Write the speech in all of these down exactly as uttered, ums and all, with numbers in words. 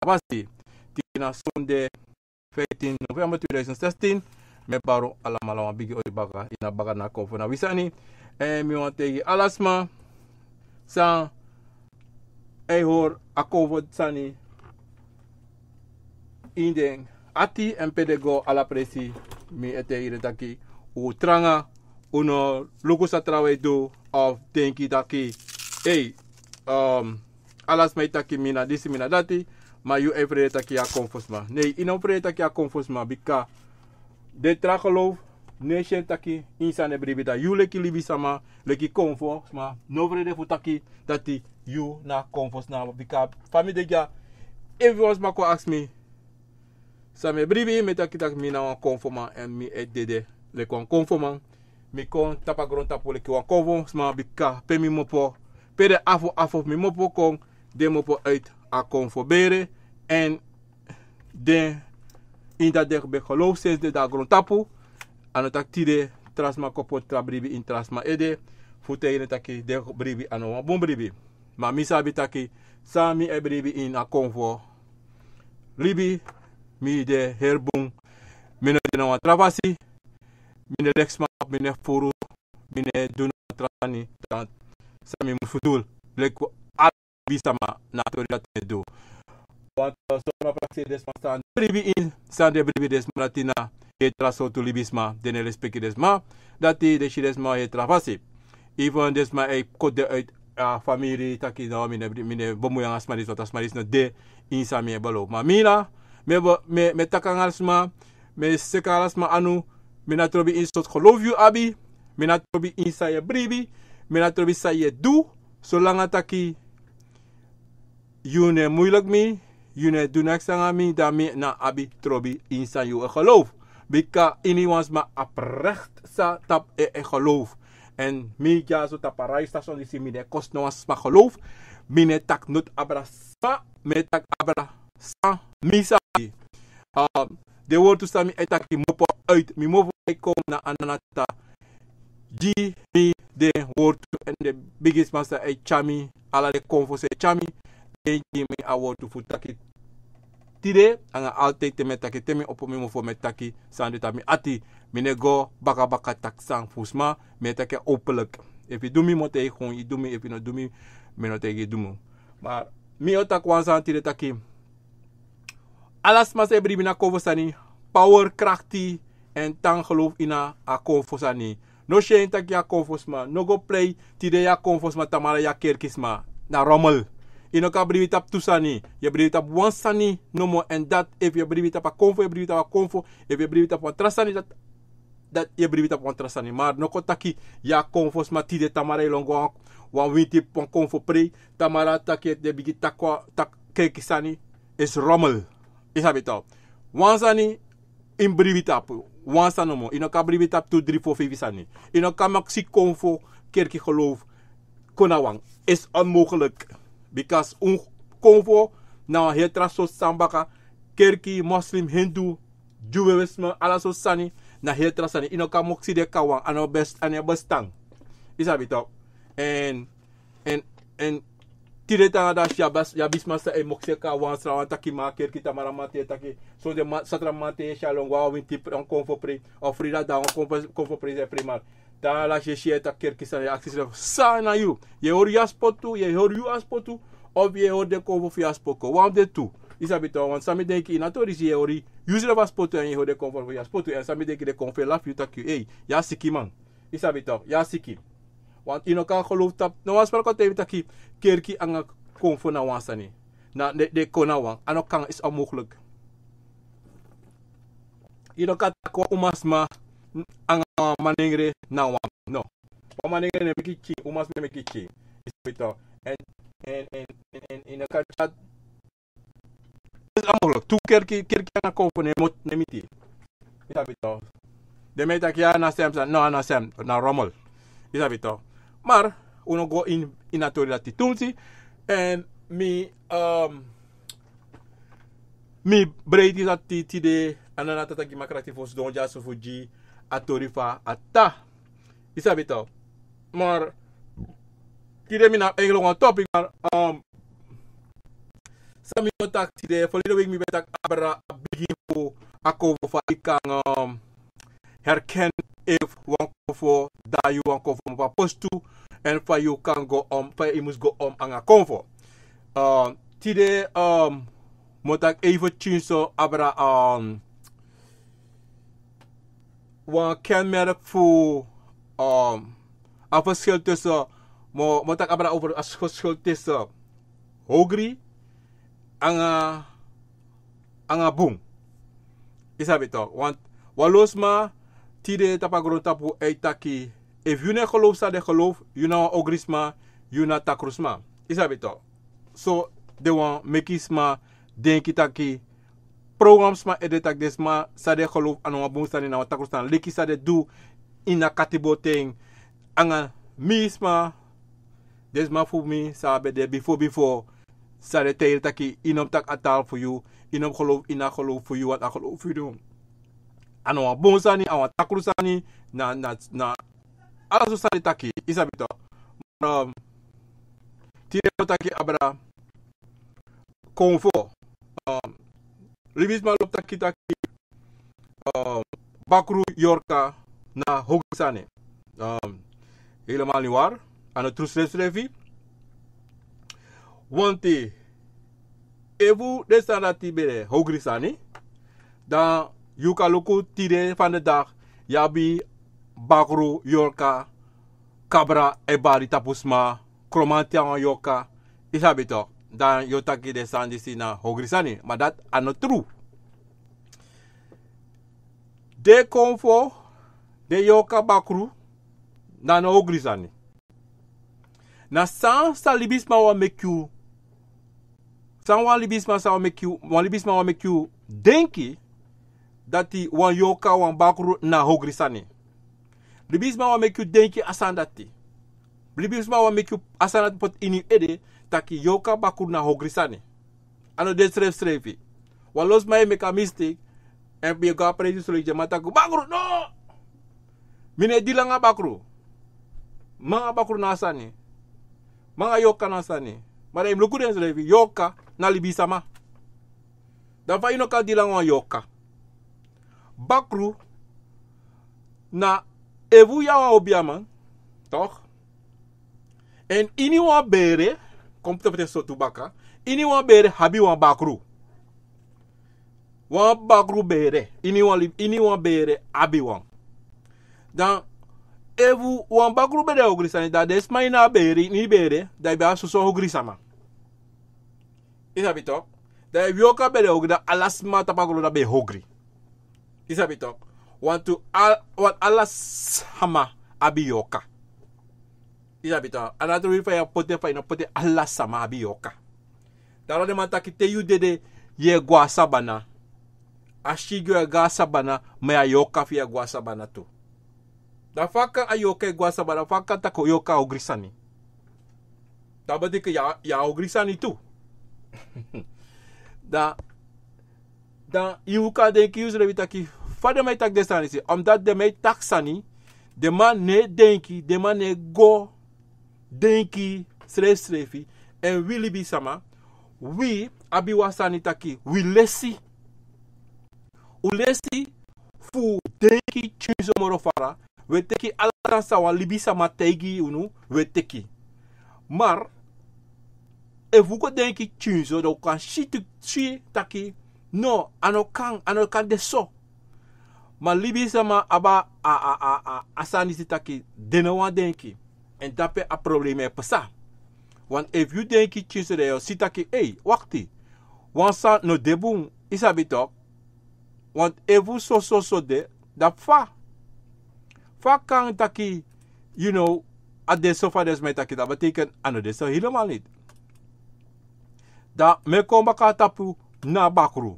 Tabasi. Tide na sonde vijftien november tweeduizend zestien. Mi e bari un alamala wan bigi odi baka ini a baka na konfo na wi sani. Èn mi wani taigi ala sma san e hori a konfo sani ini den ati èn pe den go ala presi. Mi e taigi den taki un tranga, un no luku san trawan e du of denki taki, ei, um, ala sma e taki mi na disi, mi na dati, ma yu e frede taki yu a konfo sma. Nei, yu no frede taki yu a konfo sma, bika den tra geloof no e si en taki ini san den bribi. Dan yu leki libisama, leki konfo sma, no frede fu taki dati yu na konfo sma, bika fa mi de dya, efu wan sma kon aksi mi san mi e bribi, mi e taki taki mi na wan konfo man èn mi e dede leki wan konfo man. Mi kon tapu a grontapu leki wan konfo sma, bika pe mi mopo, pe den afo afo fu mi mopo kon, den mopo uit a konfo bere. Èn den ini dati den ben geloof sensi den de a grontapu. A no taki tide tra sma kon poti tra bribi ini tra sma ede fu taigi den taki den bribi a no wan bun bribi. Ma mi sabi taki san mi e bribi ini a konfo libi, mi de heri bun. Mi no de na wan tra fasi. Mi no e leki sma, mi no e furu, mi no e du no wan tra sani dan san mi mus fu du leki ala libisama na a tori dati mi e du. Want so na prakseri den sma san den bribi ini, san den bribi, den sma dati na heri tra sortu libisma, den no e lespeki den sma dati, den si den sma heri tra fasi. Even den sma e koti den uit a famiri taki no, mi no e bri-, mi no e bemui nanga sma disi, want a sma disi no de ini san mi e bari. Ma mi na, mi e bo-, mi e, mi e taki nanga ala sma, mi e seka ala sma anu, mi no trobi ini sortu geloof yu abi, mi no trobi ini san yu e bribi, mi no trobi san yu e du, solanga taki yu no e muiliki mi, yu no e du neks nanga mi, dan mi no abi trobi ini san yu e geloof. Bika ini wan sma oprecht sa tapu en e geloof. Èn mi dyaso tapu a radio station disi, mi no e kosi no wan sma geloof. Mi no e taki noti abra sma, mi e taki abra san mi sabi. Ah, den wortu san mi e taki mopo uit mi mopo e kon na Anana Tata. Gi mi den wortu èn den bigisma san e tyari mi, ala den konfo san e tyari mi, den gi mi a wortu fu taki tide, anga altijd te mi e taki, te mi opo mi mofo mi e taki san de tapu mi ati. Mi no e go bakabaka taki san fu sma, mi e taki en openlijk. Efu yu du mi, mi o taigi yu kon yu du mi, efu yu no du mi, mi no taigi yu du mi. Ma mi o taki wan sani tide taki ala sma san e bribi na konfo sani, power, krakti èn tan geloof ini a konfo sani. No si en taki yu a konfo sma, no go prei tide yu a konfo sma, tamara yu a kerki sma. Na rommel. Yu no kan bribi tapu tu sani. Yu e bribi tapu wan sani nomo, èn dati efu yu e bribi tapu a konfo, yu e bribi tapu a konfo. Efu yu e bribi tapu wan tra sani, dati dati yu e bribi tapu wan tra sani. Ma no kon taki yu a konfo sma tide, tamara yu lon go wan, wan winti wan konfo prei, tamara taki yu e bigin taki wan, taki kerki sani, is rommel. Yu sabi toch. Wan sani yu mus bribi tapu, wan sani nomo. Yu no kan bribi tapu tu, dri, fo, feifi sani. Yu no kan meki konfo, kerki, geloof kon na wan. Is onmogelijk. Because un konfo na wan heri tra sortu sani baka. Kerki, moslim, hindu, judaïsme, ala sortu sani na heri tra sani. Yu no kan meki den kon na wan, a no bes-, a no e bestaan. Yu sabi toch. Èn, èn, èn tide te anga dati yu abi, yu abi sma san e meki kon na wan, san wan taki, ma kerki tamara mamanten e taki. So den ma-, satra mamanten yu e si a lon go a winti pre-, wan konfo prei, of freida dan wan konfo, konfo prei, e prei, ma te ala si e si yu e taki kerki sani, yu e aksi yusrefi san na yu. Yu e hori yu a spotu, yu e hori yu a spotu, of yu e hori den konfo fu yu a spotu. Wan fu den tu. Yu sabi toch, want san mi denki, ini a tori disi yu e hori yusrefi a spotu èn yu e hori den konfo fu yu a spotu, èn san mi denki den konfo e lafu yu taki, ei, yu a sikiman. Yu sabi toch, yu a siki. Want yu no kan geloof tapu, no wan sma no kon taigi mi taki kerki anga konfo na wan sani. Na den, den kon na wan, a no kan, is onmogelijk. Yu no kan taki wan umasma anga wan manengre na wan. No. Wan manengre no e meki pikin, umasma e meki pikin. Yu sabi toch. Èn, èn, èn, èn, èn yu no kan taki is onmogelijk. Tu kerki, kerki anga konfo no e miti. Yu sabi toch. Den man e taki ya, a no srefi sani, no, a no srefi, na rommel. Yu sabi toch. Maar un no go in, ini a tori dati tumsi. Èn mi, um, mi breiti dati tide, Anana Tata gi mi a krakti fu sidon dyaso fu gi a tori fu a tata. Yu sabi toch. Maar tide mi no abi eigenlijk wan topic, maar, um, San mi o taki tide, verleden week mi ben taki abra a bigin fu a konfo fa yu kan, um, herken efu wan konfo, dan yu wan konfo mu papostu, en fa yu kan go om, fa yu mus go om anga konfo. Um, tide, um, mi o taki even tyinso abra, um, wan kenmerk fu, um, a verschil tussen, mi o, mi o taki abra over a verschil tussen hogri anga, anga bun. Yu sabi toch, want wan lo sma tide tapu a grontapu e taki, efu yu no e geloof san den geloof, yu na wan ogri sma, yu na takru sma. Yu sabi toch. So den wani meki sma denki taki, program sma ede taki den sma san den geloof a no wan bun sani, na wan takru sani, leki san den du ini a katibo ten. Anga mi sma, den sma fu mi san ben de bifo bifo, san den taigi taki yu no mus taki a taal fu yu, yu no mus geloof ini a geloof fu yu, want a geloof fu yu a no wan bun sani, a wan takru sani, na, na, na ala so sani taki, yu sabi toch. Um, tide mi o taki abra konfo. Um, libisma lobi taki taki, um, bakru, yorka na hogri sani. Um, helemaal niet waar. A no tru srefsrefi. Want efu den sani dati ben de hogri sani, dan yu kan luku tide van de dag, yu abi bakru, yorka, kabra e bari tapu sma, kromanti a wan yorka, yu sabi toch, dan yu o taki den sani disi na hogri sani. Ma dati a no tru. Den konfo, den yorka, bakru, na no hogri sani. Na san, san libisma wani meki yu, san wan libisma, san wani meki yu, wan libisma wani meki yu denki dati wan yorka, wan bakru na hogri sani. Libisma wani meki yu denki a sani dati. Libisma wani meki yu a sani dati poti ini yu ede, taki yorka, bakru na hogri sani. A no de srefsrefi. Wan lo sma e meki a mistake, èn mi e go a presi srefi, den man taki bakru, no! Mi no e dili anga bakru. Mi anga bakru na sani. Mi anga yorka na sani. Ma dan yu mus luku densrefi, yorka na libisama. Dan fa yu no kan dili anga wan yorka? Bakru na, efu yu na wan obiaman, toch? Èn ini wan bere, kon tapu den sortu baka, ini wan bere abi wan bakru. Wan bakru bere, ini wan li-, ini wan bere abi wan. Dan, efu wan bakru ben de hogri sani, dan den sma ini a bere, ini bere, dan yu ben abi soso hogri sama. Yu sabi toch? Dan efu yorka ben de hogri, dan ala sma tapu a grontapu ben hogri. Yu sabi toch? Wantu al-, wan ala sama abi yorka. Yu sabi toch? A no tru fa yu e poti en, fa yu no poti en, ala sama abi yorka. Daarom den man taki te yu dede, yu e go a sabana. A sigri e go a sabana, ma a yorka fu yu e go a sabana tu. Dan fa kan a yorka e go a sabana, fa kan taki yorka hogri sani? Dan betekent yu a, yu a hogri sani tu. Dan, dan yu kan denki yusrefi taki, fa den man e taki den sani disi? Omdat den man e taki sani, den man no e denki, den man no e go denki srefsrefi. Èn wi libisama, wi abi wan sani taki wi lesi. Un lesi fu denki tyunso moro fara, un e teki ala sani san wan libisama taigi unu, un e teki. Maar, efu un go denki tyunso, dan un kan si tu-, si taki, no, a no kan, a no kan de so. Ma libisama abi a, a, a, a, a sani disi taki, den no wani denki. Èn dape a problema e pasa. Want efu yu denki tyunso, dan yu o si taki, ei, wakti. Wan sani no de bun, yu sabi toch. Want efu so, so, so de, dan fa? Fa kan taki, you know, a de so fa den sma e taki, dat betekent a no de so helemaal niet. Dan mi e kon baka tapu na bakru.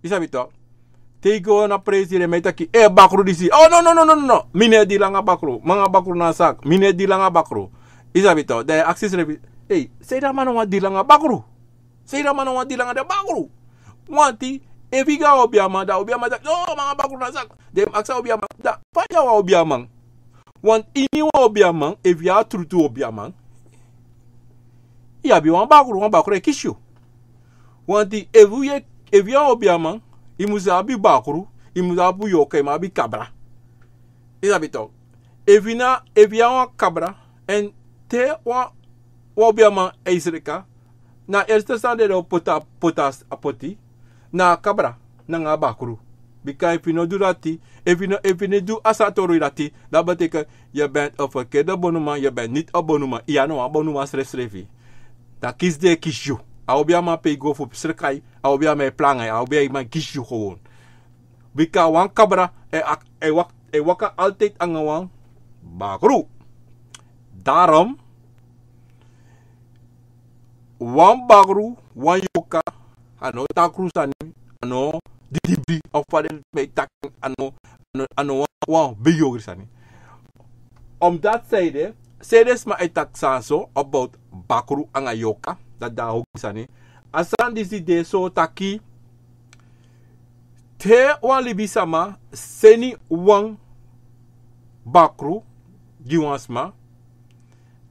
Yu sabi toch. Te yu go na presi, den man e taki, eh, bakru disi. Oh, no, no, no, no, no. Mi no e dili anga bakru. Mi anga bakru na saki. Mi no e dili anga bakru. Yu sabi toch. Dan yu e aksi yusrefi, ei, san ede a man no wani dili anga bakru? San ede a man no wani dili anga den bakru? Want efu yu go a obiaman, dan obiaman taki, no, mi anga bakru na saki. Dan yu mus aksi a obiaman, dan fa yu a wan obiaman? Want ini wan obiaman, efu yu a trutu obiaman, yu abi wan bakru, wan bakru e kisi yu. Wanti efu yu e, efu yu a obiaman, yu mus abi bakru, yu mus abi yorka, yu mus abi kabra. Yu sabi tok. Efu yu na, efu yu a wan kabra, èn te wan, wan obiaman e sreka, na erste sani den o poti a, poti a poti, na a kabra, nanga a bakru. Bika efu yu no du dati, efu yu no, efu yu no du a sani tori dati, dati betekent, yu ben een verkeerde bonuman, yu ben niet een bonuman, yu a no wan bonuman srefsrefi. Dan kisi den e kisi yu. A obiaman pe yu go fu sreka yu, a obiaman e planga yu, a obiaman e kisi yu gewoon. Bika wan kabra e, e, e wak-, e waka altijd anga wan bakru. Daarom, wan bakru, wan yorka, a no takru sani, a no didibri, of fa den ben e taki, a no, a no, a no wan, wan bigi ogri sani. Omdat sanede, sanede sma e taki sani so, about bakru anga yorka, dati de a ogri sani. A sani disi de so taki, te wan libisama seni wan bakru gi wan sma,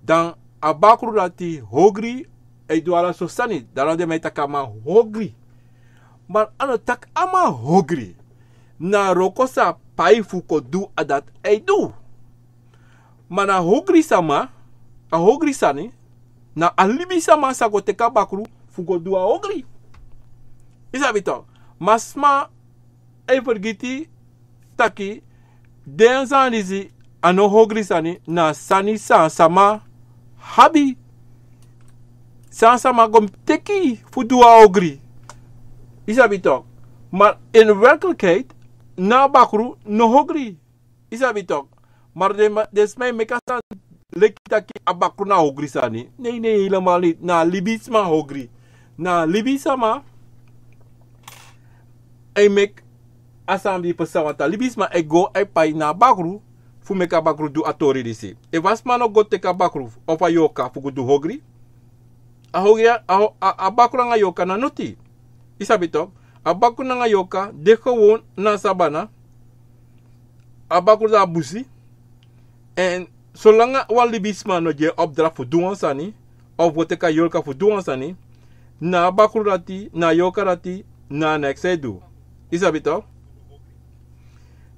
dan a bakru dati ogri, e du ala sortu sani, dan den man e taki a man ogri. Ma a no taki a man ogri, na wroko san a pai fu kon du, a dati e du. Ma na ogri sama, a ogri sani, na a libisama sa go teki a bakru fu go du a ogri. Yu sabi tok. Ma sma e fergiti taki den sani disi a no ogri sani, na sani san sama abi. San sama go teki fu du a ogri. Yu sabi tok. Ma in werkelijkheid, na a bakru no ogri. Yu sabi tok. Ma den ma-, den sma e meki a sani leki taki a bakru na ogri sani. Nee, nee, helemaal niet. Na libisma ogri. Na libisama e meki a sani di pasa, want a libisma e go e pai na a bakru fu meki a bakru du a tori disi. Efu a sma no go teki a bakru of a yorka fu go du ogri, a ogri a, a, a bakru anga yorka na noti. Yu sabi tok. A bakru nanga yorka de gewoon na sabana. A bakru de a busi. Èn solanga wan libisma no gi en opdracht fu du wan sani, of go teki a yorka fu du wan sani, na a bakru dati, na a yorka dati, na a neks e du. Yu sabi tok.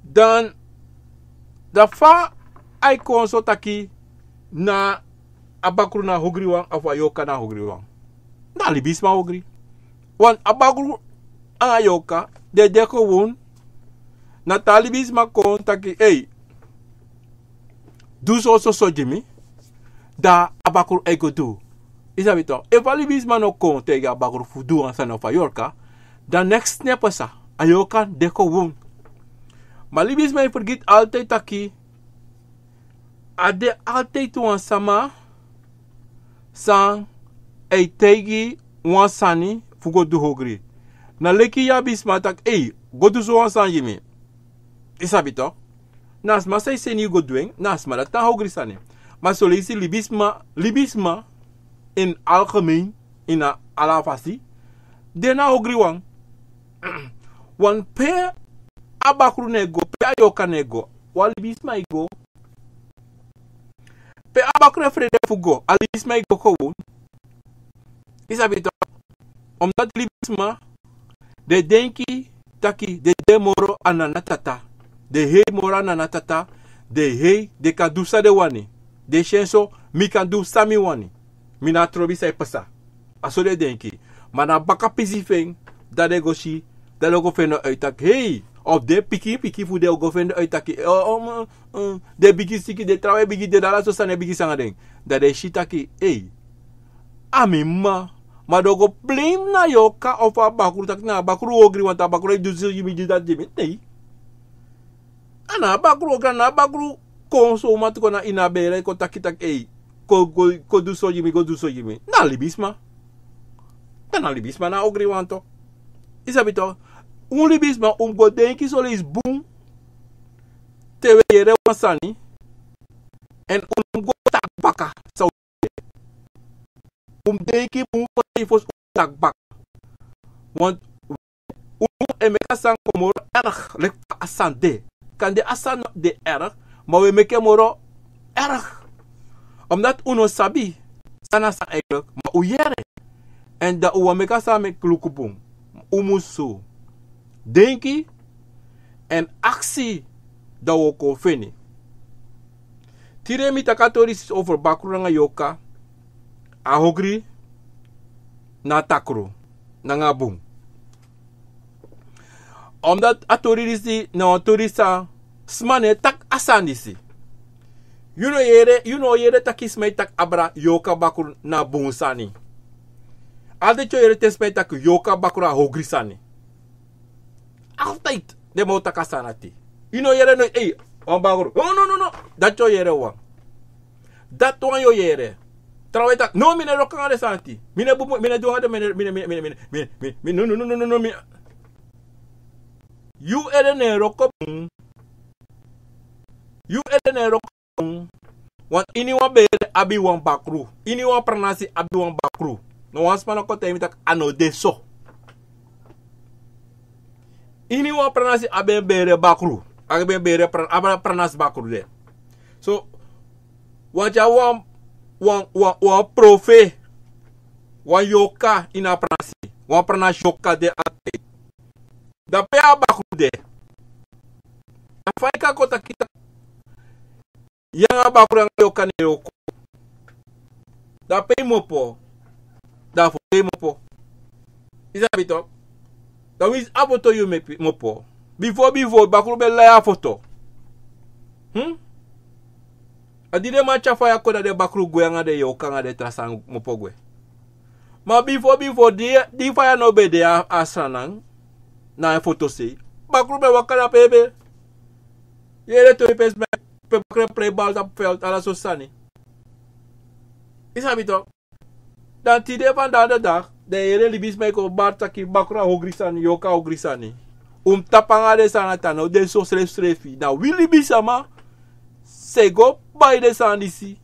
Dan, dan fa a e kon so taki na a bakru na ogri wan, of a yorka na ogri wan? Na libisma ogri. Want a bakru anga yorka, den de gewoon, na te a libisma kon taki, ei, du so, so, so gi mi, dan a bakru e go du. Yu sabi tok. Efu a libisma no kon taigi a bakru fu du wan sani of a yorka, dan neks no e pasa, a yorka de gewoon. Ma libisma e fergiti altijd taki, a de altijd wan sama san e taigi wan sani fu go du ogri. Na leki yu abi sma taki, ei, go du so wan sani gi mi. Yu sabi tok. Na a sma san e seni yu go du en, na a sma dati na ogri sani. Ma son leisi libisma, libisma in algemeen, ini ala fasi, den na ogri wan. Want pe a bakru no e go, pe a yorka no e go, wan libisma e go. Pe a bakru e frede fu go, a libisma e go gewoon. Yu sabi tok. Omdat libisma, den e denki taki den de moro a nana tata. Den e hei moro a nana tata. Den e hei, den kan du san den wani. Den e si en so, mi kan du san mi wani. Mi no abi trobi san e pasa. A so den e denki. Ma na a baka pisi fu en, dan den go si, dan den o go fende uit taki, hei, of den pikin pikin fu den o go fende uit taki, eh, um, um, den bigin siki, den trawan e bigin dede, ala sortu sani e bigin sanga den. Dan den e si taki, ei, a mi mama. Ma den o go blame na yorka of a bakru taki na a bakru ogri, want a bakru e du so gi mi, gi dati gi mi. Nee. A na a bakru ogri, a na a bakru kon so, uman tu kon na ini a bere, kon taki taki, ei, kon, kon, kon du so gi mi, kon du so gi mi. Na libisma. Dan na libisma na ogri wan tok. Yu sabi tok. Un libisma, un mus go denki son leisi bun te un e yere wan sani. Èn un no mus go taki baka san un e yere. Un mus denki bun fosi un taki baka. Want un e meki a sani kon moro erg, leki fa a sani de. Kande a sani no de erg, ma un e meki en moro erg. Omdat un no sabi san na san eigenlijk, ma un yere. Èn dan un wani meki a sani meki luku bun. Un musu denki èn aksi, dan un o kon feni. Tide mi taki a tori disi over bakru nanga yorka. A ogri na a takru nanga bun. Omdat a tori disi na wan tori san sma no e taki a sani disi. Yu no yere, yu no yere taki sma e taki abra yorka bakru na bun sani. Altijd yu o yere te sma e taki yorka bakru a ogri sani. Altijd den man o taki a sani ati. Yu no yere no, ei, wan bakru. No, no, no, no. Dati yu o yere wan. Dati wan yu o yere. Trawan e taki, no, mi no e wroko nanga den sani ati. Mi no e bubu, mi no e du nanga den, mi no, mi no, mi no, mi no, mi no, mi no, mi no, no, no, no, no, mi. Yu ede no e wroko bun. Yu ede no e wroko bun. Want iniwan bere abi wan bakru. Iniwan pranasi abi wan bakru. No wan sma no kon taigi mi taki a no de so. Iniwan pranasi abi en bere bakru. Abi en bere pra-, abi a pranasi bakru de. So, wan dya wan, wan, wan, wan profe, wan yorka ini a pranasi. Wan pranasi yorka de altijd. Dan pe a bakru de. Dan fa yu kan kon taki taki yu nanga bakru nanga yorka no e wroko. Dan pe yu mu opo. Dan fu pe yu mu opo. Yu sabi toch. Dan winsi a foto yu meki mu opo. Bifo, bifo, bakru ben lai a foto. Hmm? A di den man tyari faya kon, dan den bakru gwe nanga den yorka nanga den tra sani mu opo gwe. Ma bifo, bifo, di, di faya no ben de a, a Sranan, na a foto sei. Bakru ben waka na pe ben. Yere tori pe sma, pe bakru e prei bal tapu veld, ala sortu sani. Yu sabi toch. Dan tide vandaag de dag, den yere libisma e kon bari taki bakru a ogri sani, yorka a ogri sani. Un mu tapu nanga den sani ati, a no de so srefsrefi. Na wi libisma san e go bai den sani disi.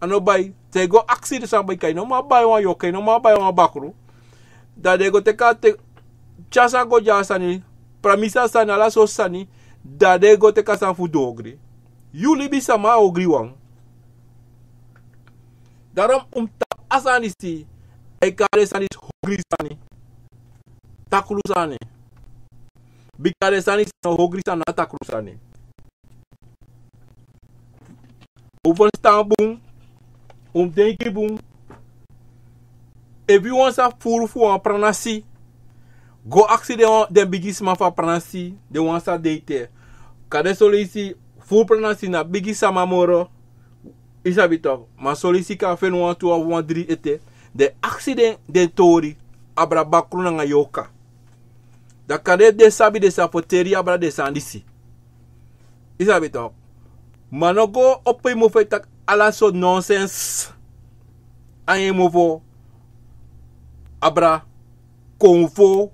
A no bai. San e go aksi den sani bai, kan yu no man bai wan yorka, yu no man bai wan bakru. Dan den go teki a te-, tyari sani go gi a sani, pramisi a sani, ala sortu sani. Dan den go teki a sani fu du ogri. Yu libisma a ogriwan. Daarom un mu tapu a sani disi, a e kari den sani disi ogri sani. Takru sani. Bika den sani disi na ogri sani, na takru sani. Un ferstan bun, un denki bun. Efu yu wan sa furu fu wan pranasi, go aksi den, den bigisma fu a pranasi, den wan sa de ete. Kande son leisi furu pranasi na bigi sama moro, yu sabi toch, ma son leisi kan feni wan tu of wan dri ete. Den aksi den, den tori abra bakru nanga yorka. Dan kande den sabi den sa ferteri abra den sani disi. Yu sabi toch. Ma no go opo yu mofo e taki ala sortu nonsens. Nanga yu mofo abra konfo,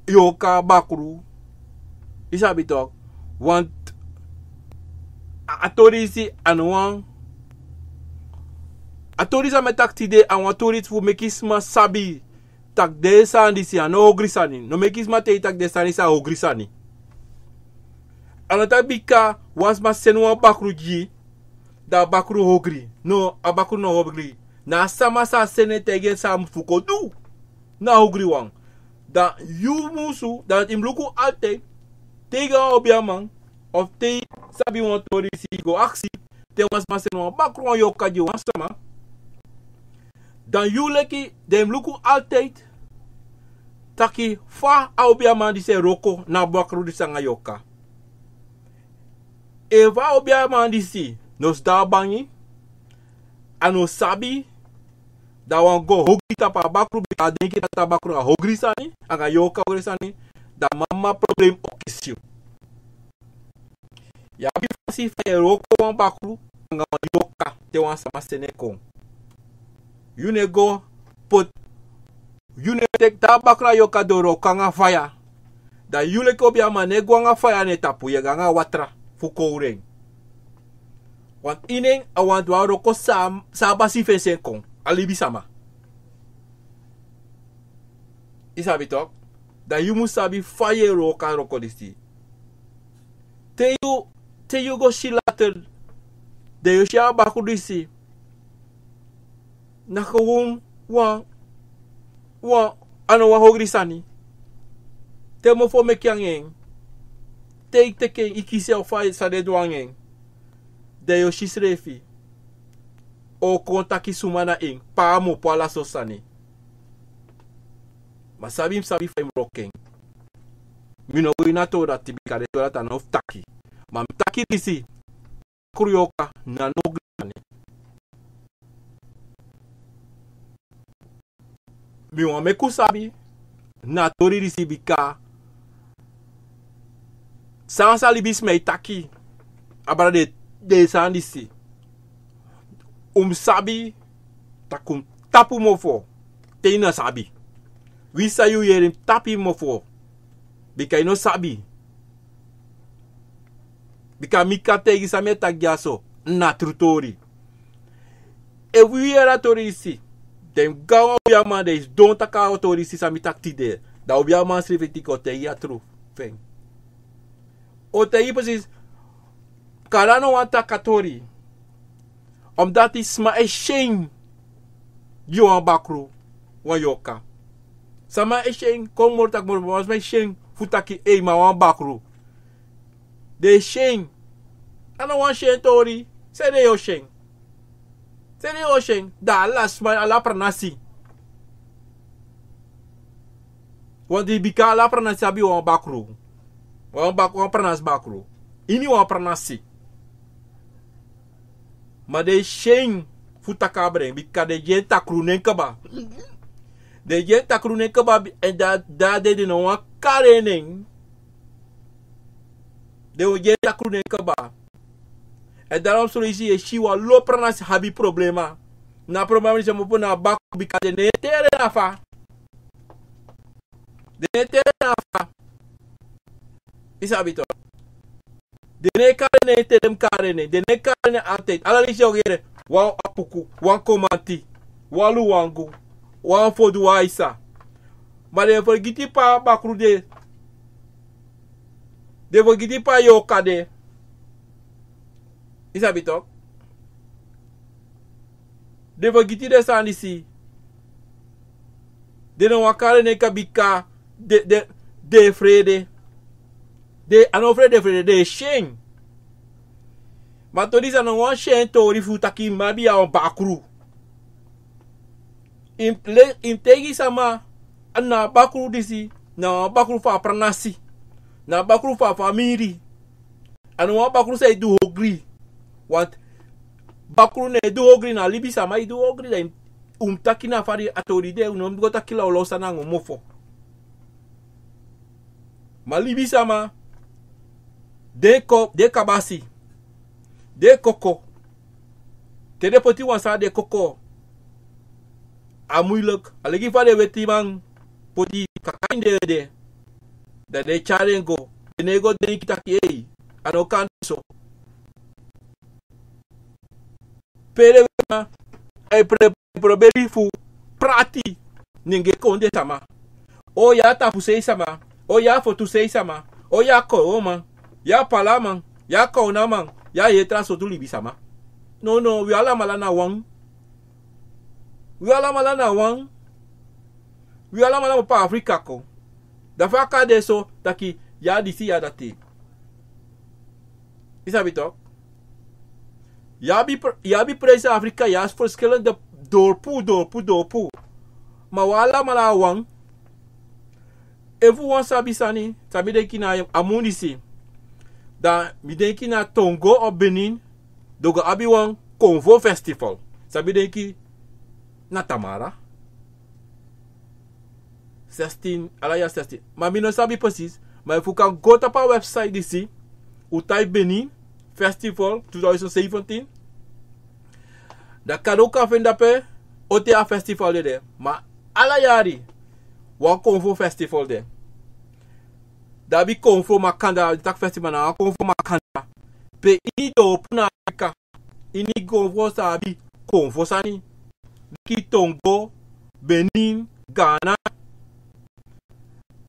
yorka, bakru. Yu sabi toch. Want a, a tori disi a no wan, a tori san mi e taki tide a wan tori fu meki sma sabi taki den sani disi a no ogri sani. No meki sma taigi yu taki den sani disi a ogri sani. A no taki bika wan sma seni wan bakru gi yu, dan a bakru ogri. No, a bakru no ogri. Na a sama san seni en taigi en san a musu fu kon du, na a ogriwan. Dan yu musu, dan yu mus luku altijd, te yu go a obiaman, of te yu sabi wan tori disi, yu go aksi, te wan sma seni wan bakru, wan yorka gi wan sama. Dan yu leki, dan yu mus luku altijd taki fa a obiaman disi e wroko na a bakru disi nanga yorka. Efu a obiaman disi no sidon a bangi, a no sabi, dan a wani go ogri tapu a bakru, bika a denki taki a bakru a ogri sani, anga yorka ogri sani, dan mama problem o kisi yu. Yu abi fasi fa yu e wroko wan bakru anga wan yorka te wan sama seni en kon. Yu no e go poti, yu no e teki te a bakru, a yorka doro kon anga faya. Dan yu leki obiaman no e go anga faya na en tapu, yu e go anga watra fu kowru en. Want ini en a wani du a wroko san, san a basi fesi en kon, a libisama. Yu sabi toch. Dan yu mus sabi fa yu e wroko a wroko disi. Te yu, te yu go si later, dan yu o si a bakru disi na gewoon wan wan, a no wan hogri sani. Te mofo meki anga en, te i teki en, i kisi en, fa san den du anga en, dan yu o si srefi. O kon taki suma na en, pe a mu opo ala so sani. Ma sabi, mi sabi fa i mu wroko en. Mi no go ini a tori dati bika den tori dati a no fu taki. Ma mi taki disi, kruyoka na no grani. Mi wani meki un sabi na tori disi bika san san libisma e taki abra den, den sani disi. Un mu sabi taki un tapu mofo te i no sabi. Wi san yu yere, tapu i mofo bika i no sabi. Bika mi kan taigi san mi e taki dyaso na tru tori. Efu wi yere a tori disi, den gaanwan obiaman den sidon taki a tori disi san mi taki tide. Dan obiaman srefi tiki o taigi a tru fu en. O taigi presis. Kaba no wani taki a tori. Omdati sma e syen gi wan bakru, wan yorka. Sama e syen, kon moro taki moro, ma sma e syen fu taki ei, ma wan bakru. Den e syen. A no wan syen tori. San den e syen? San den e syen? Dan ala sma, ala pranasi. Wan di bika ala pranasi abi wan bakru. Wan bak-, wan pranasi bakru. Ini wan pranasi. Ma den e syen fu taki abra en, bika den gi en takru nen kaba. Den gi en takru nen kaba, bi-, èn da, da den, den no wani kari en nen. Den o gi en takru nen kaba. Èn daarom son leisi yu e si wan lo pranasi abi problema. Na problema disi e mu opo na bakru bika den no e teri en na fa. Den no e teri en na fa. I sabi tok. Den no e kari en nen te den mu kari en nen. Den no e kari en nen altijd. Ala leisi yu o yere. Wan apuku, wan komanti, wan luwangu, wan fodu, wan aisa. Ma den fergiti pe a bakru de. Den fergiti pe a yorka de. I sabi tok. Den fergiti den sani disi. Den no wani kari en nen kaba bika den, den, den e frede. Den, a no frede, den e frede, den e syen. Ma tori disi a no wan syen tori fu taki mi abi a wan bakru. I mu le-, i mu taigi sama, na a bakru disi, na a bakru fu a pranasi. Na a bakru fu a famiri. A no wan bakru san e du ogri. Want bakru no e du ogri, na libisama e du ogri. Dan un mu taki na fa a tori de, un no mu go taki lawlaw sani nanga un mofo. Ma libisama, den ko-, den kabasi, den koko. Te den poti wan sani den koko, a muilek, a leki fa den wetiman poti kaka ini den ede. Dan den e tyari en go. Den no e go denki taki ei, a no kan so. Pe den wetiman e pro-, e proberi fu prati nanga kondee sama. O yu a tapusei sama, o yu a fotusei sama, o yu a koroman, yu a palaman, yu a kownaman, yu a heri tra sortu libisama. No, no, wi alamala na wan. Wi alamala na wan. Wi alamala mu opo Afrika kon. Dan fa a kan de so taki yu a disi, yu a dati. I sabi tok. Yu abi pr-, yu abi prijs Afrika, yu abi verschillende dorpu, dorpu, dorpu. Ma wi alamala na wan. Efu wan sabi sani, san mi denki na a mun disi. Dan mi denki na Tongo of Benin, den o go abi wan Konfo Festival. San mi denki na Tamara. Zestien, ala yari zestien. Ma mi no sabi presis. Ma efu un kan go tapu a website disi, un type Benin Festival twenty seventeen. Dan kande un kan feni dape on ten a festival de de. Ma ala yari wan Konfo Festival de. Dan abi Konfo Makanda, den taki festival na wan Konfo Makanda. Pe ini dorpu na Afrika, ini Konfo san abi Konfo sani. Leki Tongo, Benin, Ghana.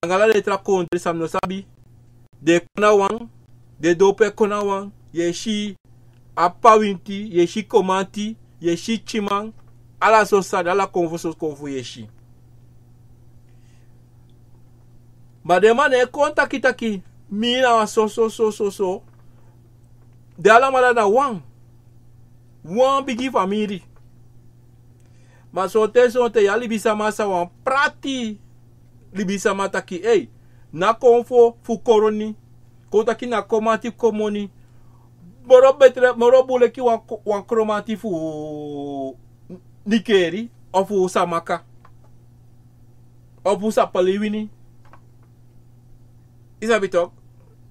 Anga ala den tra kondre san mi no sabi. Den e kon na wan, den dorpu e kon na wan, yu e si Apawinti, yu e si Komanti, yu e si Tyiman, ala sortu sani, ala Konfo, sortu Konfo yu e si. Ma den man no e kon taki taki, mi na wan so so so so so. Den alamala na wan, wan bigi famiri. Ma sonten sonten ya libisama sa wani prati libisama taki: ei, na konfo fu koroni. Kon taki na komati fu komoni. Moro betre, moro bun leki wan, wan kromati fu Nikeri, of fu Samaka, of fu Sapaliwini. I sabi tok?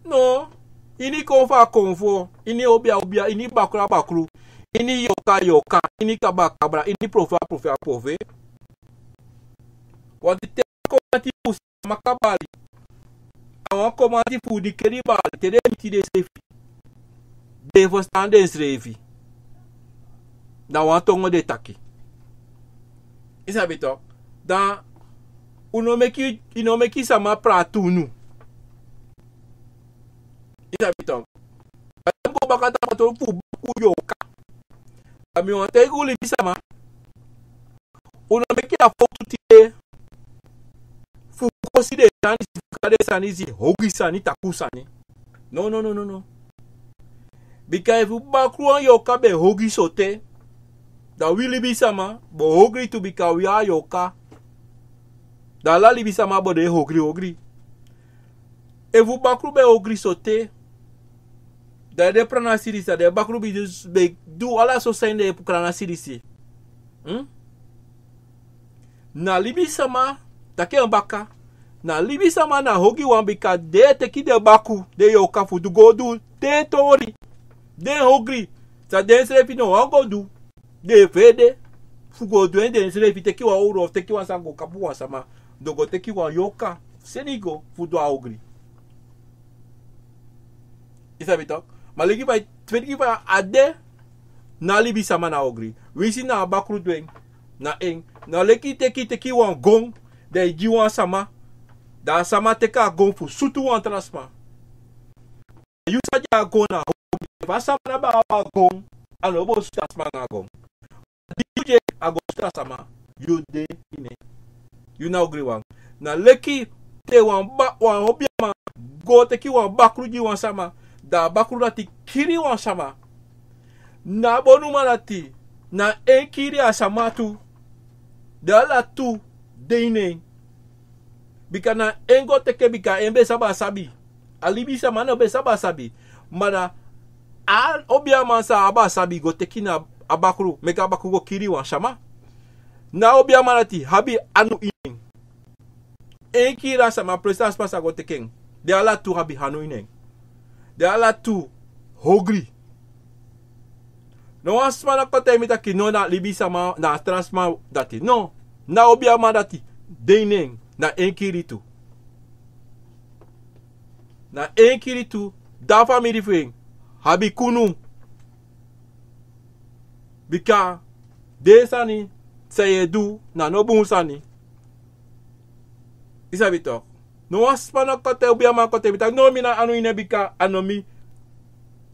No. Ini konfo a konfo, ini obia obia, ini bakru a bakru, ini yoka a yoka, ini kabra a kabra, ini profe a profe a profe. Wanti te komati fu Samaka bali, a wan komati fu Nikeri bali, te den miti denseefi, den e ferstan denseefi. Na wan tongo den e taki. I sabi tok? Dan un no meki, i no meki sama prati unu. I sabi tok? Dan mi go baka tapu a tori fu bakru yoka. Dan mi wani taigi un libisama. Un no meki a fowtu tide fu kosi den sani, fu kari den sani, ogri sani, takru sani. No, no, no, no, no. Bika efu bakru anga yoka be ogri sote, dan wi libisama bo ogri tu, bika wi a yoka. Dan ala libisama bo de ogri ogri. Efu bakru be ogri sote, dan den pranasirisi, dan den bakru be du, be du ala so sani den e pranasirisi. Hmm? Na libisama, taki en baka, na libisama na ogri wan, bika den e teki den bakru, den yoka fu du go du den tori. Den ogri, san denseefi no wani go du. Den e fede fu go du en denseefi, teki wan owru of teki wan sani go kapu wan sama. Den go teki wan yoka seni go fu du a ogri. I sabi tok? Ma leki fa, leki fa a de, na libisama na ogri. Winsi na a bakru du en, na en. Na leki teki, teki wan gon, dan i gi wan sama. Dan a sama teki a gon fu sutu wan tra sma. Yu sa gi a gon na ogri. Efu a sama no abi wan gon, a no bo sutu a sma nanga gon. Di yu de, a go sutu a sama, yu de ini en. Yu na ogriwan. Na leki te wan ba, wan obiaman go teki wan bakru gi wan sama, dan a bakru dati kiri wan sama. Na a bonuman dati, na en kiri a sama tu. Den ala tu de ini en. Bika na en go teki en, bika en be sabi a sabi. A libisama no be sabi a sabi. Ma na a obiaman san abi a sabi go teki na a bakru, meki a bakru go kiri wan sama. Na a obiaman dati abi anu ini en. En kiri a sama, presi a sma san go teki en. Den ala tu abi anu ini en. Den ala tu ogri. No wan sma no kon taigi mi taki no, na libisama, na tra sma dati. No, na obiaman dati de ini en, na en kiri tu. Na en kiri tu, da famiri fu en abi kunu. Bika den sani san yu e du na no bun sani. I sabi tok? No wan sma no kon taigi, obiaman kon taigi mi taki no, mi no abi anu ini en, bika a no mi.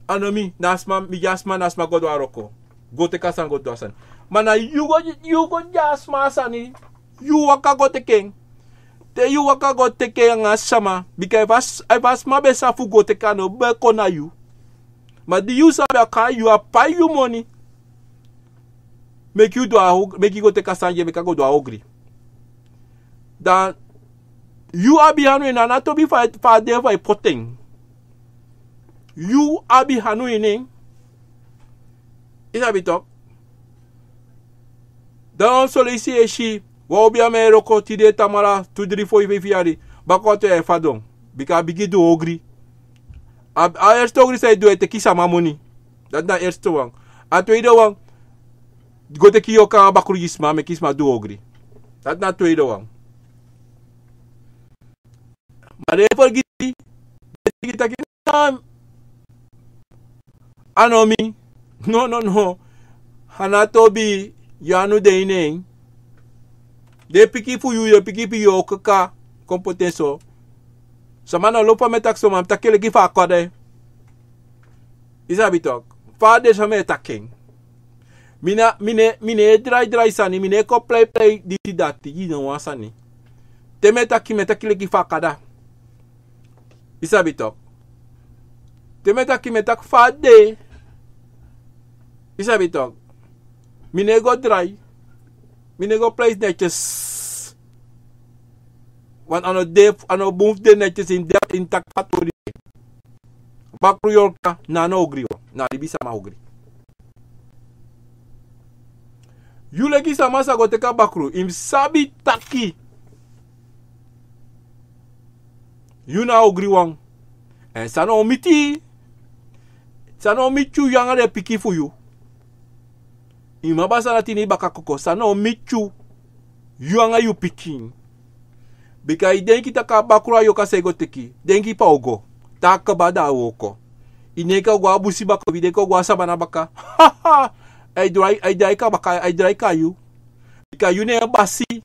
A no mi, na a sma, mi gi a sma, na a sma go du a wroko. Go teki a sani, go du a sani. Ma na yu go, yu go gi a sma a sani. Yu waka go teki en. Te yu waka go teki en anga a sama, bika efu a s-, efu a sma be sabi fu go teki, a no be kon na yu. Ma di yu sabi a kai yu, a pai yu moni. Meki yu du a og-, meki yu go teki a sani gi en, meki a go du a ogri. Dan yu abi anu ini en, a no tobi fa, fa a de fa i poti en. Yu abi anu ini en. I sabi tok? Dan wan solusi e si, wan obiaman e wroko tide, tamara, tu, dri, fo, feifi yari, baka wan tu yari fadon. Bika a bigin du ogri. A, a eerste ogri san a e du, a e teki sama moni. Dati na eerste wan. A tweede wan, go teki yoka anga bakru gi sma, meki sma du ogri. Dati na tweede wan. Ma den e fergiti, den e taki taki, a no mi. No, no, no. A no tobi, yu anu de ini en. Den pikin fu yu, den pikin fu yu o kaka kon poti en so. Sama no lobi fa mi e taki so, ma mi taki en leki fa a kon de. I sabi tok? Fa a de so mi e taki en. Mi na, mi ne, mi ne e drai drai sani, mi ne e kon prei prei disi dati, yu no wan sani. Te mi e taki, mi e taki leki fa a kon de. Yu sabi tok. Te mi e taki, mi e taki fa a de. Yu sabi tok. Mi no e go drai. Mi no e go pleisi netyes. Want a no de, a no bun fu de netyes ini de, ini taki fa tori de. Bakru yorka na a no ogri o. Na libisama ogri. Yu leki sama sa go teki a bakru, yu mus sabi taki yu na a ogriwan. Èn san no o miti, san no o miti yu, yu anga den pikin fu yu. Yu mama sa na tini baka koko, san no o miti yu, yu anga yu pikin. Bika yu denki taki a bakru a yorka san yu go teki, denki pe a o go. Te a kaba, dan a wooko. Yu denki a o go a busi baka, yu denki a o go a sabana baka. Ai drai, ai drai kon baka, ai drai kon na yu. Bika yu na en basi.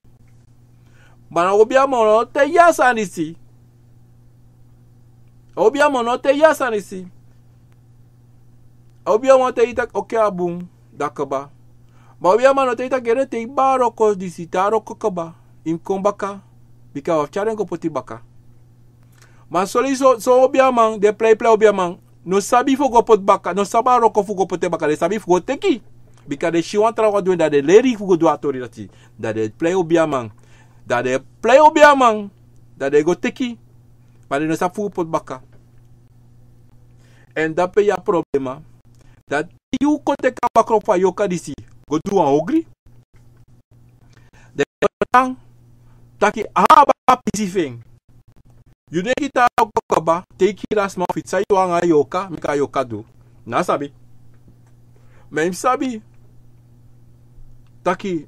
Ma na obiaman no taigi a sani disi. Obiaman no taigi a sani disi. Obiaman taigi taki, oké, a bun, dan kaba. Ma obiaman no taigi taki, ere, te yu kaba a wroko disi, te a wroko kaba, yu mus kon baka. Bika wi o tyari en go poti baka. Ma soleisi son, son obiaman, den pleiplei obiaman, no sabi fu go poti baka, no sabi a wroko fu go poti baka, den sabi fu go teki. Bika den si wan trawan du en, dan den leri fu go du a tori dati. Dan den plei obiaman, dan den plei obiaman, dan den go teki. Ma den no sabi fu go poti baka. Èn dape yu abi problema. Dan te yu kon teki a bakru fu a yorka disi go du wan ogri, den e taki a abi a pisi fu en. Yu denki te a wroko kaba, te yu kiri a sma, fu san yu wani anga a yorka, meki a yorka du. Yu no sabi. Ma yu mus sabi taki,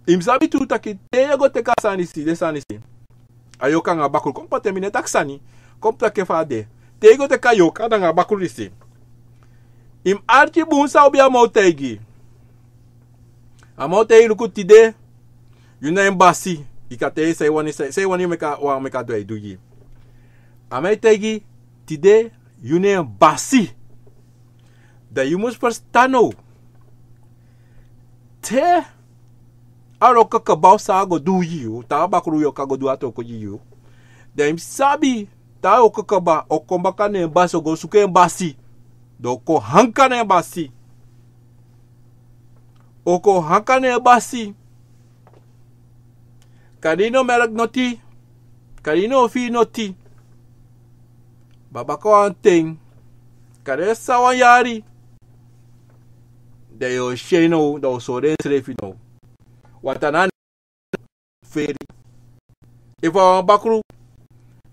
yu mus sabi tu taki te yu go teki a sani disi, den sani disi. A yorka anga bakru, kon poti en, mi no e taki sani. Kon poti en fa a de. Te yu go teki a yorka nanga bakru disi, yu mus arki bun san obiaman o taigi. A man o taigi yu, luku, tide yu na en basi. Yu kan taigi san yu wani, san yu wani meki a, wani meki a du, a e du gi yu. A man e taigi yu, tide yu na en basi. Dan yu mus ferstan now. Te a wroko kaba, san a go du gi yu, te a bakru yorka go du a wroko gi yu, dan yu mus sabi, te a wroko kaba, o kon baka na en basi, o go suku en basi. Dan o kon hanka na en basi. O kon hanka na en basi. Kande yu no merki noti, kande yu no firi noti. Ma baka wan ten, kande san wan yari, dan yu o si en now, dan o sori ensrefi now. Wata na feri. Efu a wan bakru,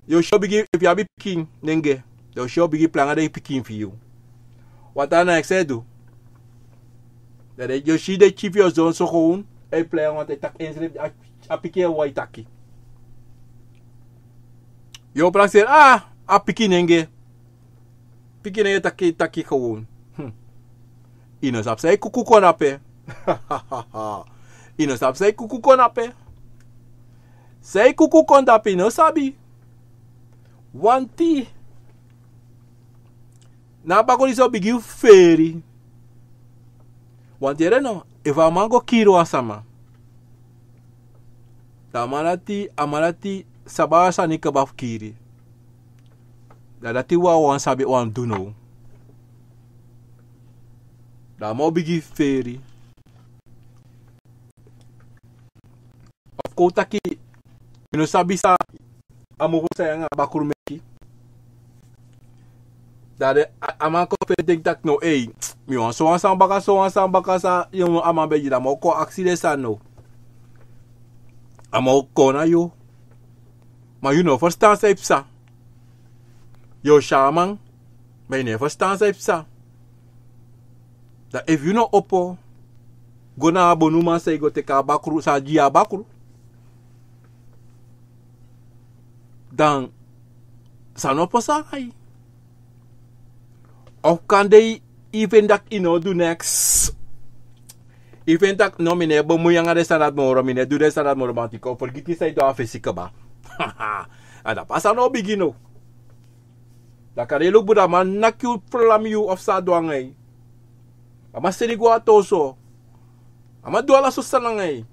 yu o si en o bigin, efu yu abi pikin nenge, dan yu o si en o bigin plei anga den pikin fi yu. Wata na en san e du. Dan den, yu o si den pikin fi yu o sidon so, kon e plei anga en, taki ensrefi, a, a pikin e wai taki. Yu o prakseri, a, a pikin nenge. Pikin nenge taki, taki kon. Hmm. Yu no sabi san e kuku kon dape. Yu no sabi san e kuku kon dape. San e kuku kon dape, yu no sabi. Wanti na a bakru disi o bigin feri. Wanti yere no, efu a man go kiri wan sama, dan a man dati, a man dati sabi a sani kaba fu kiri. Dan dati wawan sabi wan du now. Dan a man o bigin feri. Of kon taki, yu no sabi san a mofo san yu anga a bakru meki. Dan den, a, a man kon feni denki taki no, ei, mi wani sowan sani baka, sowan sani baka san yu, a man ben gi, dan a man o kon aksi den sani now. A man o kon na yu. Ma yu no ferstan san e psa. Yu o si a man, ma yu no e ferstan san e psa. Dan efu yu no opo go na a bonuman san e go teki a bakru, san a gi yu a bakru, dan san no pasa anga yu? Of kande yu feni taki yu no o du neks. Yu feni taki no, mi no e bemui anga den sani dati moro, mi no e du den sani dati moro, ma yu kon fergiti san yu du a fesi kaba. A dati a sani o bigin now. Dan kande yu luku bun, dan a man naki yu, flam yu, of san a du anga yu. A man seni yu go a toso. A man du ala sortu sani anga yu.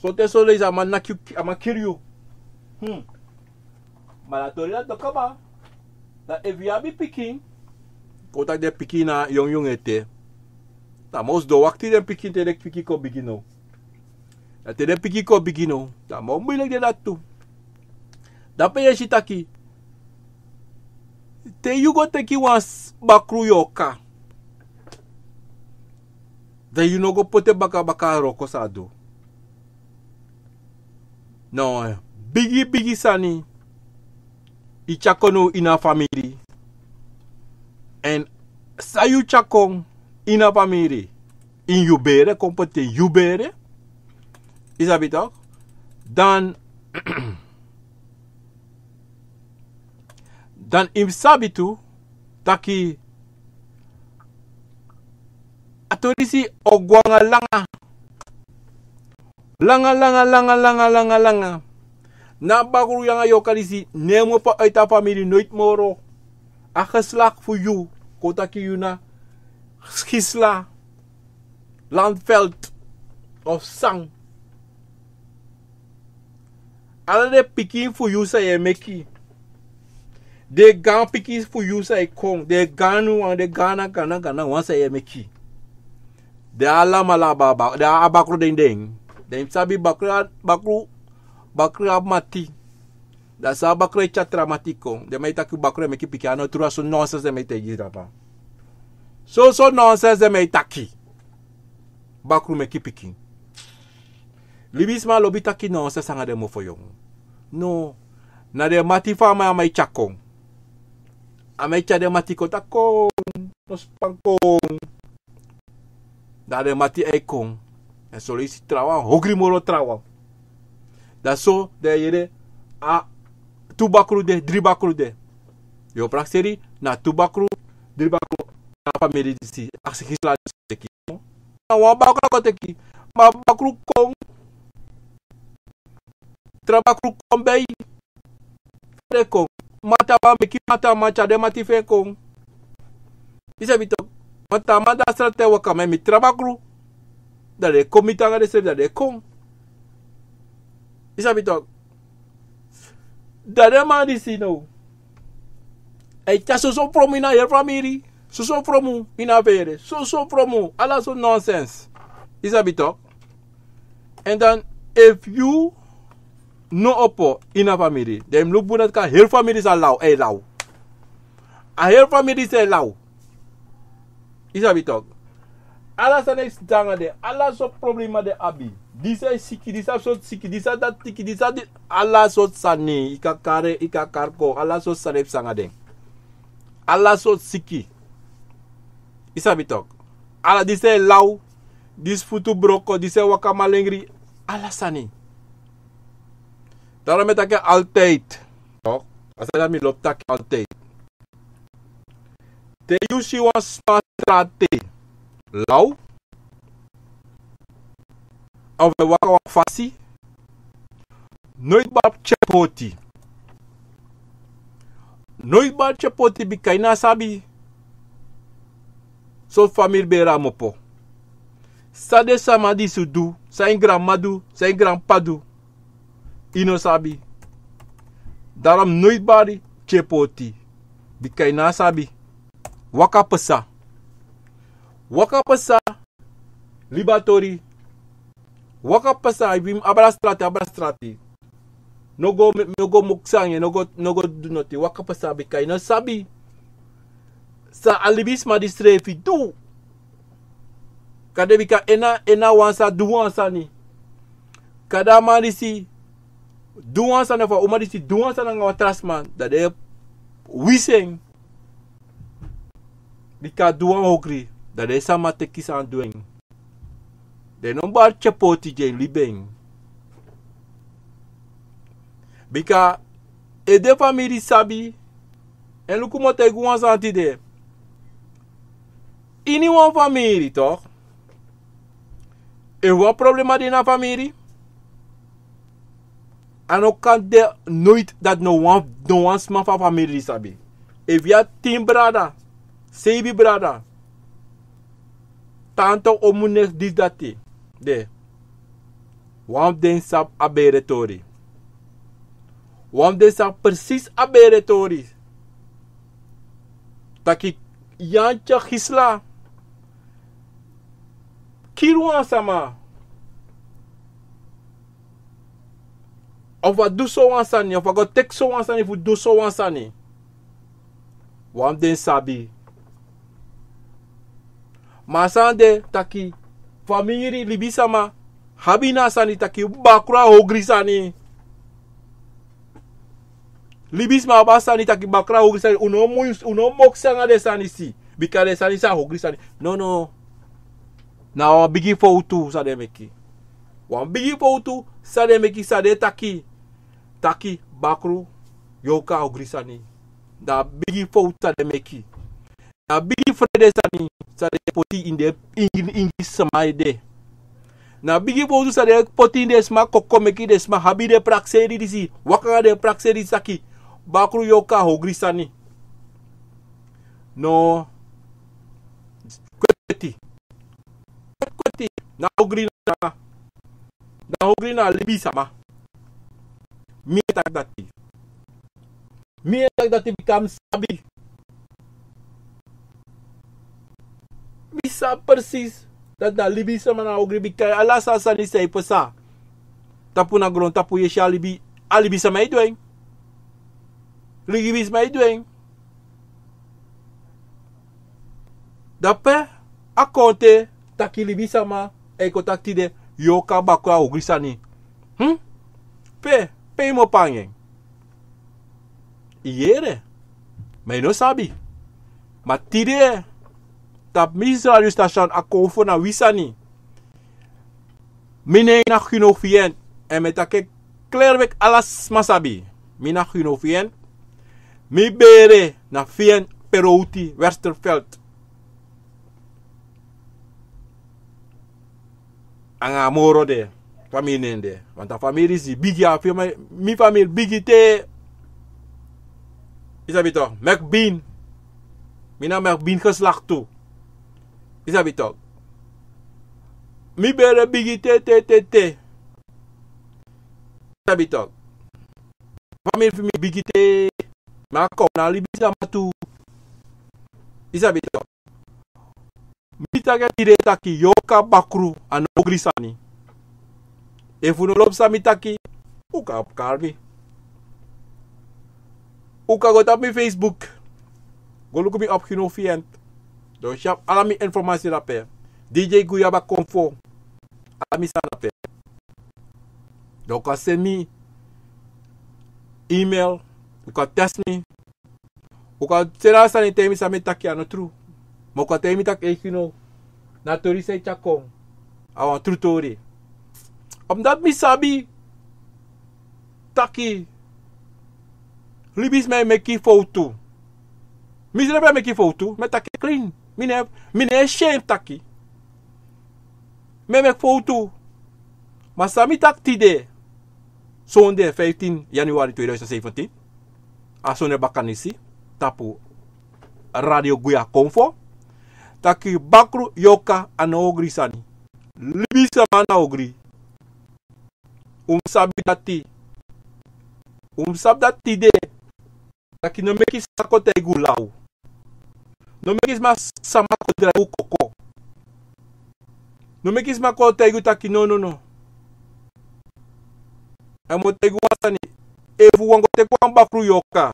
Sote soleisi a man naki yu, a man kiri yu. Hmm. Ma na tori dati no kaba. Dan efu yu abi pikin, kon taki den pikin na yongu yongu ete. Dan mi o sidon wakti den pikin te den pikin kon bigi now. Dan te den pikin kon bigi now, dan mi o muiliki de dati tu. Dan pe yu e si taki, te yu go teki wan bakru yu o kon, dan yu no go poti en baka baka a wroko san a du. No, bigi bigi sani e tyari kon now ini a famiri. Èn san yu tyari kon ini a famiri, ini yu bere, kon poti en ini yu bere. Yu sabi tok? Dan dan yu mus sabi tu taki a tori disi o go nanga langa. Langa, langa, langa, langa, langa, langa. Na a bakru yu nanga yu o kon disi, no e mofo a famiri noiti moro. A geslakti fu yu, kon taki yu na Gisla Landveld of san. Ala den pikin fu yu san yu e meki. Den gaan pikin fu yu san e kon. Den gaan wan, den gaan na gaan na gaan na wan san yu e meki. Den alamala abi a bakru den ini den. Den sabi bakru, bakru, bakru abi mati. Dan san a bakru e tyari tra mati kon. Den man e taki bakru e meki pikin, a no tru, a so nonsens den man e taigi, dapa. So, so nonsens den man e taki. Bakru meki pikin. Libisma lobi taki nonsens nanga den mofo yongu. No. Na den mati fu a man, a man e tyari kon. A man e tyari den mati kon taki kon, no span kon. Dan den mati e kon. Èn son leisi trawan hogri moro trawan. Dan so den e yere a tu bakru de, dri bakru de. Yu o prakseri, na tu bakru, dri bakru, na famiri disi, a Gisla disi teki. Na wan bakru a go teki, ma bakru kon. Tra bakru kon bei. Fa den kon? Mati a man meki, mati a man tyari den mati fu en kon. Yu sabi tok? Mati a man de a strati e waka, ma mi tra bakru. Dan den kon miti nanga den srefi, dan den kon. Yu sabi tok? Dan den man disi now, a e tyari soso fromu ini a heri famiri. Soso fromu ini a fere. Soso fromu. Ala sortu nonsens. Yu sabi tok? Èn dan, efu yu no opo ini a famiri, dan yu mus luku bun dati, a heri famiri sa law, e law. A heri famiri sa e law. Yu sabi tok? Ala sani e stan nanga den, ala sortu problema den abi. Disi e siki, disi abi sortu siki, disi abi dati siki, disi abi di-, ala sortu sani. Yu kan kari, yu kan kari kon, ala sortu sani e psa nanga den. Ala sortu siki. Yu sabi tok? Ala disi e law, disi futu broko, disi e waka malengri, ala sani. Daarom mi e taki altijd. Tok? A sani dati mi lobi taki altijd. Te yu si wan sma strati law, of a e waka wan fasi, noiti bari tyari poti. Noiti bari tyari poti, bika yu no sabi sortu famiri bere a mus opo. San den sama disi du, san yu granmama du, san yu granp'pa du, yu no sabi. Daarom noiti bari tyari poti, bika yu no sabi. Waka pasa. Waka pasa. Libi a tori. Waka pasa, efu yu mus abra strati, abra strati. No go, no go mokisi nanga en, no go, no go du noti. Waka pasa, bika yu no sabi san a libisma disi srefi du. Kande bika en na, en na wan san du wan sani. Kande a man disi du wan sani, of a uma disi du wan sani nanga wan tra sma, dan den e wisi en. Bika a du wan ogri, dan den sama teki san du en. Den no mus bari tyari poti gi en, libi en. Bika efu den famiri sabi, èn luku mi o taigi wan sani tide. Ini wan famiri, tok? Efu wan problema de ini a famiri, a no kan de noiti dati no wan, no wan sma fu a famiri sabi. Efu yu abi tin brada, seibi brada, tanta, omu, neks, disi, dati de, wan fu den sabi a bere tori. Wan fu den sabi precies a bere tori. Taki Yantya Gisla kiri wan sama. Of a du sowan sani, of a go teki sowan sani fu du sowan sani. Wan fu den sabi. Ma a sani de taki famiri libisama abi na a sani taki bakru a ogri sani. Libisma abi a sani taki bakru a ogri sani. Un no mu-, un no moksi nanga den sani si. Bika den sani san a ogri sani. No, no. Na wan bigi fowtu san den meki. Wan bigi fowtu san den meki san den taki. Taki bakru yorka a ogri sani. Na bigi fowtu san den meki. Na bigi frede sani san den poti ini den, ini, ini sama ede. Na bigi fowtu san den poti ini den sama koko, meki den sama abi den prakseri disi, waka nanga den prakseri disi taki bakru yorka a ogri sani. No. Kweti. Kweti. Na ogri na, na ogri na libisama. Mi e taki dati. Mi e taki dati bika mi sabi. Mi sabi precies dati na libisama na ogri, bika ala san sani san e pasa tapu na grontapu, yu e si a libi, a libisama e du en. Libisama e du en. Dape a kon te taki libisama e kon taki tide yorka bakru a ogri sani. Hmm? Pe, pe yu mu opo anga en. Yu yere. Ma yu no sabi. Ma tide, tapu mi radio station a kon fu na wi sani. Mi nen na Gino Fient. Èn mi e taki en kleri meki ala sma sabi. Mi na Gino Fient. Mi bere na Fient, Perowti, Westerveld. Anga a moro de, famiri nen de. Want a famiri si bigi, a fami-, mi famiri bigi te. Yu sabi tok, Mekbin. Mi na Mekbin geslaktu. Yu sabi tok. Mi bere bigi te, te, te, te. Yu sabi tok. Famiri fu mi bigi te. Ma kon na libisama tu. Yu sabi tok. Mi taki en tide taki yorka bakru a no ogri sani. Efu un no lobi san mi taki, un kan kari mi. Un kan go tapu mi Facebook. Go luku mi op Gino Fient. Dan un si abi ala mi informasi dape. D J Guyaba Konfo. Ala mi sani dape. Dan un kan seni mi email. Un kan tesi mi. Un kan seni ala sani taigi mi san mi e taki a no tru. Ma un kan taigi mi taki, ei Gino, na tori san yu e tyari kon, a wan tru tori. Omdati mi sabi taki libisma e meki fowtu. Mi srefi e meki fowtu, mi e taki en klin. Mi no e, mi no e syen taki mi e meki fowtu. Ma san mi taki tide, sonde fiftin januari tweeduizend zeventien, a sonde bakanisi, tapu Radio Guya Konfo, taki bakru yorka a no ogri sani. Libisma na ogri. Un mu sabi dati. Un mu sabi dati tide. Taki no meki sma kon taigi un law. No meki sma, sama kon drai un koko. No meki sma kon taigi un taki no, no, no. Èn mi o taigi un wan sani. Efu wan go teki wan bakru yorka,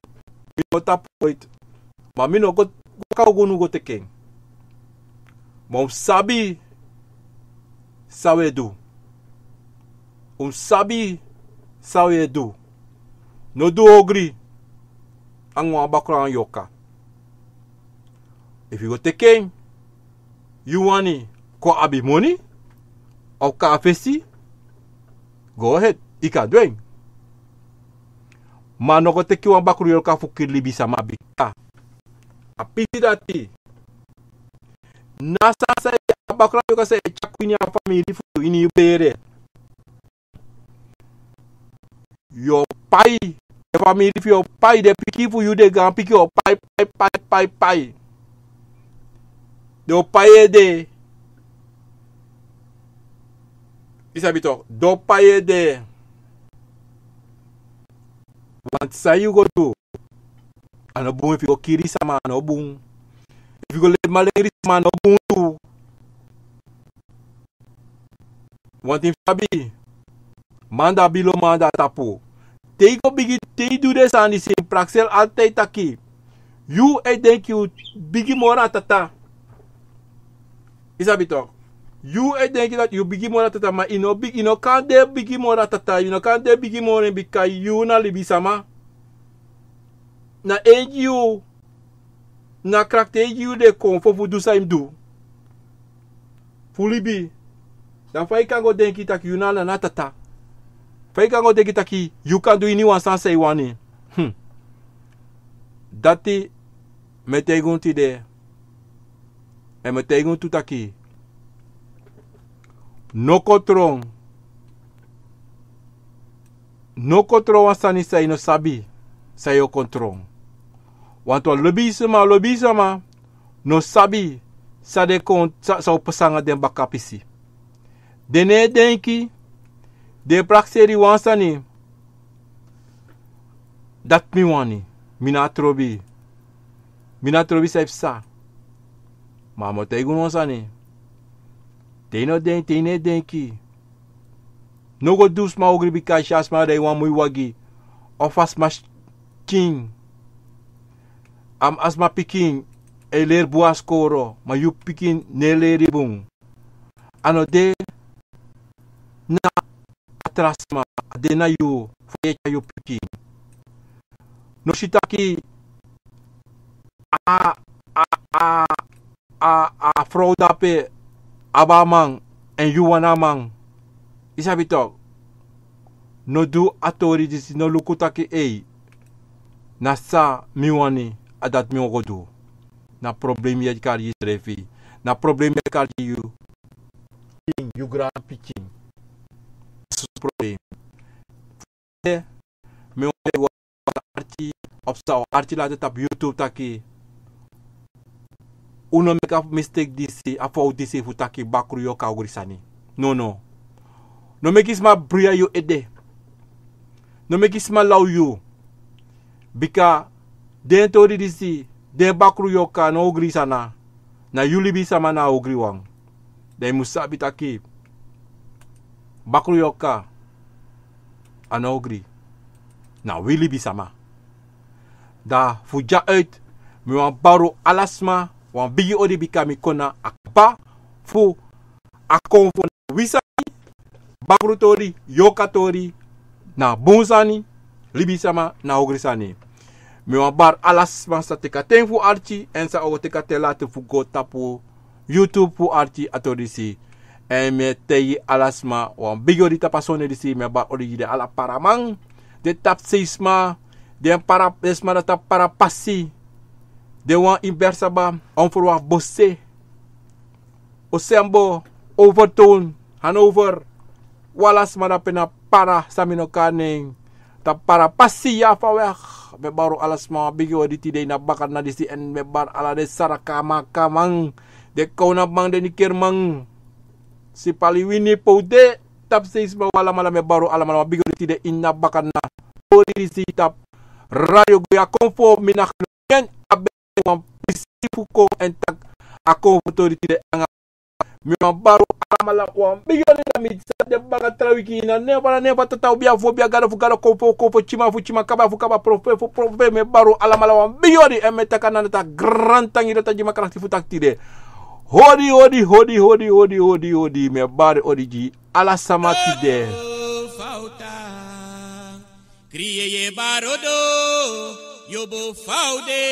mi no tapu noiti. Ma mi no go, go waka go, no go teki en. Ma un mu sabi san un e du. Un mu sabi san un e du. No du ogri anga wan bakru anga yorka. Efu yu go teki en, yu wani kon abi moni, of kon a fesi, go ahead, yu kan du en. Ma no go teki wan bakru yorka fu kiri libisma, bika a pisi dati. Na san san e, a bakru yorka san e tyari kon ini a famiri fu yu, ini yu bere. Yu o pai, den famiri fu yu o pai, den pikin fu yu, den gaan pikin o pai, pai, pai, pai, pai. Den o pai ede. Yu sabi tok, den o pai ede. Want san yu go du, a no bun. Efu yu go kiri sama, a no bun. Efu yu go leli malengri sama, a no bun tu. Want yu mus sabi, man de na bilo, man de na tapu. Te yu go bigi, te yu du den sani disi, prakseri altijd taki yu e denki yu bigi moro na Tata. Yu sabi tok. Yu e denki dati yu bigi moro na Tata, ma yu no bigi, yu no kan de bigi moro na Tata, yu no kan de bigi moro, bika yu na libisama. Na en gi yu, na krakti en gi yu den konfo fu du san yu mus du fu libi. Dan fa yu kan go denki taki yu na, na, na Tata? Fa yu kan go denki taki yu kan du iniwan sani san yu wani? Hmm. Dati mi e taigi unu tide. Èn mi e taigi unu tu taki, no kon tron. No kon tron wan sani san yu no sabi san yu o kon tron. Want wan libisama, libisama no sabi san den kon, san, san o pasa nanga den bakapisi. Den no e denki, den e prakseri wan sani. Dati mi wani, mi na a trobi. Mi na a trobi san e psa. Ma mi o taigi unu wan sani. Te yu no den, te yu no e denki, no go du sma ogri bika yu si a sma dati wan moi wagi, of a sma pikin. A, a sma pikin e leri bun a skoro, ma yu pikin no e leri bun. A no de na a tra sma, a de na yu, fa yu e tyari yu pikin. No si taki a, a, a, a, a frow dape abi a man, èn yu wani a man. Yu sabi tok. No du a tori disi, no luku taki ei, na san mi wani, a dati mi o go du. Na problem yu e kari yusrefi. Na problem yu e kari yu pikin, yu granpikin. Susu problem. Mi wani taigi wan arki, of san wan arki lati tapu YouTube taki, un no meki a mistake disi, a fowtu disi fu taki bakru yorka ogri sani. No, no. No meki sma bruya yu ede. No meki sma law yu. Bika den tori disi, den bakru yorka na ogri sani. Na yu libisama na a ogriwan. Dan yu mus sabi taki bakru yorka a no ogri. Na wi libisama. Dan fu dya uit, mi wani bari ala sma wan bigi odi, bika mi kon na a kaba fu a konfo. Na wi sani, bakru tori, yorka tori, na bun sani, libisama na ogri sani. Mi wani bari ala sma san teki a ten fu arki, èn san o teki a ten lati fu go tapu YouTube fu arki a tori disi. Èn mi e taigi ala sma wan bigi odi tapu a sonde disi. Mi e bari odi gi den ala paraman, den tapusei sma, den para, den sma dati tapu parapasi, den wan ini Bersaba, Onverwacht, Bosse, Osembo, Overtoom, Hanover. Un ala sma dape na para san mi no kari nen, tapu parapasi ya fa weg. Mi e bari ala sma wan bigi odi tide ini a bakadina disi, èn mi e bari ala den Saraka, Amakaman, den Kownaman, den Nikerman, Sipaliwini, Powde, tapusei sma, un alamala, mi e bari alamala wan bigi odi tide ini a bakadina tori disi tapu Radio Goya Konfo. Mi na Glen Abe, wan pisi fu kon èn taki a konfo tori tide anga. Mi wani bari alamala wan bigi odi. Na mi sa de baka tra wiki ini a nen fu Tata, obi a fu obi, a gado fu gado, konfo fu konfo, tyiman fu tyiman, kaba fu kaba, profeti fu profeti. Mi e bari alamala wan bigi odi, èn mi e taki a Nana taki grantangi dati a gi mi a krakti fu taki tide. Odi, odi, odi. Mi e bari odi gi ala sma tide. Kriye ye barodo, yobo faude.